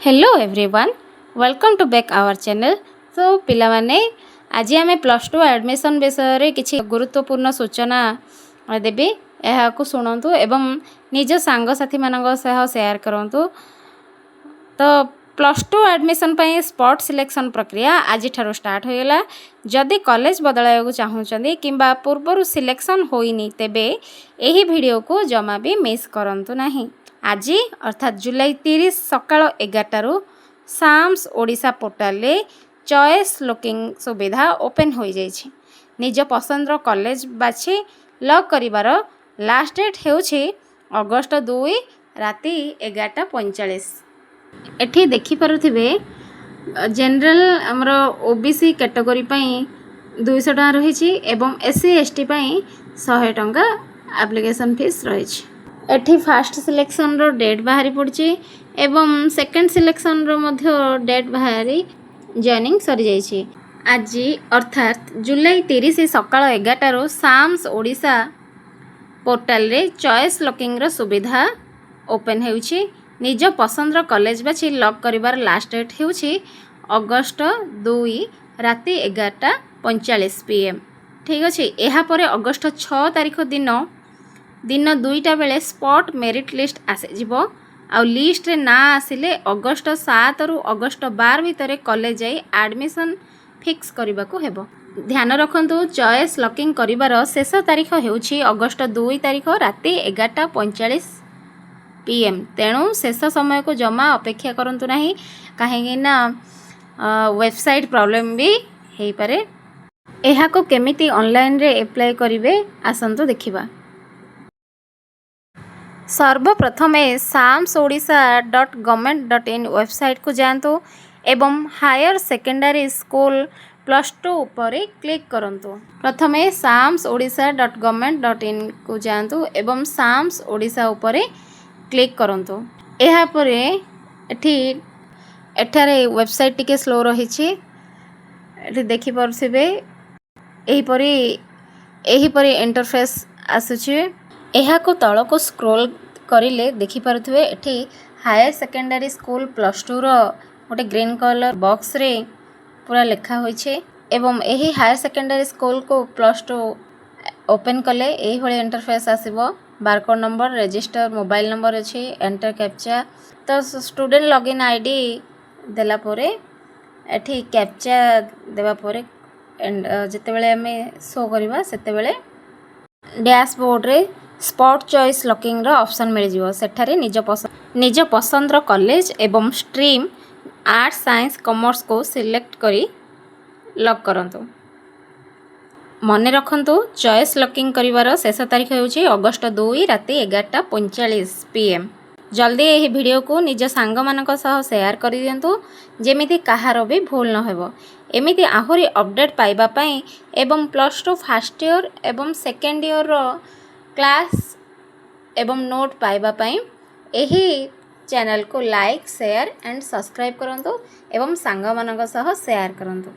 Hello everyone, welcome to back our channel. ତ ପିଲାମାନେ, ଆଜି ଆମେ ପ୍ଲସ୍ ଟୁ ଆଡ଼ମିସନ୍ ବିଷୟରେ କିଛି ଗୁରୁତ୍ୱପୂର୍ଣ୍ଣ ସୂଚନା ଦେବି। ଏହାକୁ ଶୁଣନ୍ତୁ ଏବଂ ନିଜ ସାଙ୍ଗସାଥିମାନଙ୍କ ସହ ସେୟାର କରନ୍ତୁ। ତ ପ୍ଲସ୍ ଟୁ ଆଡ଼ମିସନ୍ ପାଇଁ ସ୍ପଟ୍ ସିଲେକ୍ସନ୍ ପ୍ରକ୍ରିୟା ଆଜିଠାରୁ ଷ୍ଟାର୍ଟ ହୋଇଗଲା। ଯଦି କଲେଜ ବଦଳାଇବାକୁ ଚାହୁଁଛନ୍ତି କିମ୍ବା ପୂର୍ବରୁ ସିଲେକ୍ସନ୍ ହୋଇନି, ତେବେ ଏହି ଭିଡ଼ିଓକୁ ଜମା ବି ମିସ୍ କରନ୍ତୁ ନାହିଁ। ଆଜି ଅର୍ଥାତ୍ ଜୁଲାଇ 30 ସକାଳ 11ଟାରୁ ସାମ୍ସ ଓଡ଼ିଶା ପୋର୍ଟାଲରେ ଚଏସ୍ ଲକିଂ ସୁବିଧା ଓପେନ୍ ହୋଇଯାଇଛି। ନିଜ ପସନ୍ଦର କଲେଜ ବାଛି ଲକ୍ କରିବାର ଲାଷ୍ଟ ଡେଟ୍ ହେଉଛି ଅଗଷ୍ଟ 2 ରାତି 11:45। ଏଠି ଦେଖିପାରୁଥିବେ, ଜେନେରାଲ ଆମର ଓବିସି କ୍ୟାଟେଗୋରୀ ପାଇଁ 200 ଟଙ୍କା ରହିଛି ଏବଂ ଏସ୍ ସି, ଏସ୍ ଟି ପାଇଁ 100 ଟଙ୍କା ଆପ୍ଲିକେସନ୍ ଫିସ୍ ରହିଛି। ଏଠି ଫାଷ୍ଟ ସିଲେକ୍ସନ୍ର ଡେଟ୍ ବାହାରି ପଡ଼ିଛି ଏବଂ ସେକେଣ୍ଡ ସିଲେକ୍ସନ୍ର ମଧ୍ୟ ଡେଟ୍ ବାହାରି ଜଏନିଂ ସରିଯାଇଛି। ଆଜି ଅର୍ଥାତ୍ ଜୁଲାଇ 30 ସକାଳ 11ଟାରୁ ସାମ୍ସ ଓଡ଼ିଶା ପୋର୍ଟାଲରେ ଚଏସ୍ ଲକିଂର ସୁବିଧା ଓପେନ୍ ହେଉଛି। ନିଜ ପସନ୍ଦର କଲେଜ ବାଛି ଲକ୍ କରିବାର ଲାଷ୍ଟ ଡେଟ୍ ହେଉଛି ଅଗଷ୍ଟ 2 ରାତି 11:45 ପିଏମ୍। ଠିକ୍ ଅଛି। ଏହାପରେ ଅଗଷ୍ଟ 6 ତାରିଖ ଦିନ ଦିନ 2ଟା ବେଳେ ସ୍ପଟ୍ ମେରିଟ୍ ଲିଷ୍ଟ ଆସିଯିବ। ଆଉ ଲିଷ୍ଟରେ ନାଁ ଆସିଲେ ଅଗଷ୍ଟ 7ରୁ ଅଗଷ୍ଟ 12 ଭିତରେ କଲେଜ ଯାଇ ଆଡ଼ମିସନ୍ ଫିକ୍ସ କରିବାକୁ ହେବ। ଧ୍ୟାନ ରଖନ୍ତୁ, ଚଏସ୍ ଲକିଂ କରିବାର ଶେଷ ତାରିଖ ହେଉଛି ଅଗଷ୍ଟ 2 ତାରିଖ ରାତି 11:45 ପିଏମ୍। ତେଣୁ ଶେଷ ସମୟକୁ ଜମା ଅପେକ୍ଷା କରନ୍ତୁ ନାହିଁ, କାହିଁକି ନା ୱେବସାଇଟ୍ ପ୍ରୋବ୍ଲେମ୍ ବି ହେଇପାରେ। ଏହାକୁ କେମିତି ଅନଲାଇନରେ ଆପ୍ଲାଏ କରିବେ, ଆସନ୍ତୁ ଦେଖିବା। ସର୍ବପ୍ରଥମେ samsodisha.government.in ୱେବସାଇଟ୍କୁ ଯାଆନ୍ତୁ ଏବଂ higher secondary school plus two ଉପରେ କ୍ଲିକ୍ କରନ୍ତୁ। ପ୍ରଥମେ samsodisha.government.inକୁ ଯାଆନ୍ତୁ ଏବଂ ସାମ୍ସ ଓଡ଼ିଶା ଉପରେ କ୍ଲିକ୍ କରନ୍ତୁ। ଏହାପରେ ଏଠାରେ ୱେବସାଇଟ୍ ଟିକେ ସ୍ଲୋ ରହିଛି। ଏଠି ଦେଖିପାରୁଥିବେ, ଏହିପରି ଇଣ୍ଟରଫେସ୍ ଆସୁଛି। ଏହାକୁ ତଳକୁ ସ୍କ୍ରୋଲ୍ କରିଲେ ଦେଖିପାରୁଥିବେ, ଏଠି higher secondary school plus tour ଗୋଟେ ଗ୍ରୀନ୍ କଲର୍ ବକ୍ସରେ ପୁରା ଲେଖା ହୋଇଛି ଏବଂ ଏହି ହାୟର ସେକେଣ୍ଡାରୀ ସ୍କୁଲକୁ ପ୍ଲସ୍ ଟୁ ଓପେନ୍ କଲେ ଏଇଭଳି ଇଣ୍ଟରଫେସ୍ ଆସିବ। Barcode number, register mobile number ଅଛି, ଏଣ୍ଟର କ୍ୟାପଚା। ତ ଷ୍ଟୁଡେଣ୍ଟ ଲଗ୍ଇନ୍ ଆଇଡି ଦେଲା ପରେ, ଏଠି କ୍ୟାପଚା ଦେବା ପରେ ଯେତେବେଳେ ଆମେ ଶୋ କରିବା, ସେତେବେଳେ ଡ୍ୟାସବୋର୍ଡ଼ରେ ସ୍ପଟ୍ ଚଏସ୍ ଲକିଂର ଅପସନ୍ ମିଳିଯିବ। ସେଠାରେ ନିଜ ପସନ୍ଦର କଲେଜ ଏବଂ ଷ୍ଟ୍ରିମ୍ ଆର୍ଟ୍ସ, ସାଇନ୍ସ, କମର୍ସକୁ ସିଲେକ୍ଟ କରି ଲକ୍ କରନ୍ତୁ। ମନେ ରଖନ୍ତୁ, ଚଏସ୍ ଲକିଂ କରିବାର ଶେଷ ତାରିଖ ହେଉଛି ଅଗଷ୍ଟ 2 ରାତି 11:45 ପିଏମ୍। ଜଲ୍ଦି ଏହି ଭିଡ଼ିଓକୁ ନିଜ ସାଙ୍ଗମାନଙ୍କ ସହ ସେୟାର କରିଦିଅନ୍ତୁ, ଯେମିତି କାହାର ବି ଭୁଲ ନ ହେବ। ଏମିତି ଆହୁରି ଅପଡ଼େଟ୍ ପାଇବା ପାଇଁ ଏବଂ ପ୍ଲସ୍ ଟୁ ଫାର୍ଷ୍ଟ ଇୟର୍ ଏବଂ ସେକେଣ୍ଡ ଇୟର୍ର କ୍ଲାସ୍ ଏବଂ ନୋଟ୍ ପାଇବା ପାଇଁ ଏହି ଚ୍ୟାନେଲକୁ ଲାଇକ୍, ସେୟାର ଆଣ୍ଡ ସବସ୍କ୍ରାଇବ୍ କରନ୍ତୁ ଏବଂ ସାଙ୍ଗମାନଙ୍କ ସହ ସେୟାର କରନ୍ତୁ।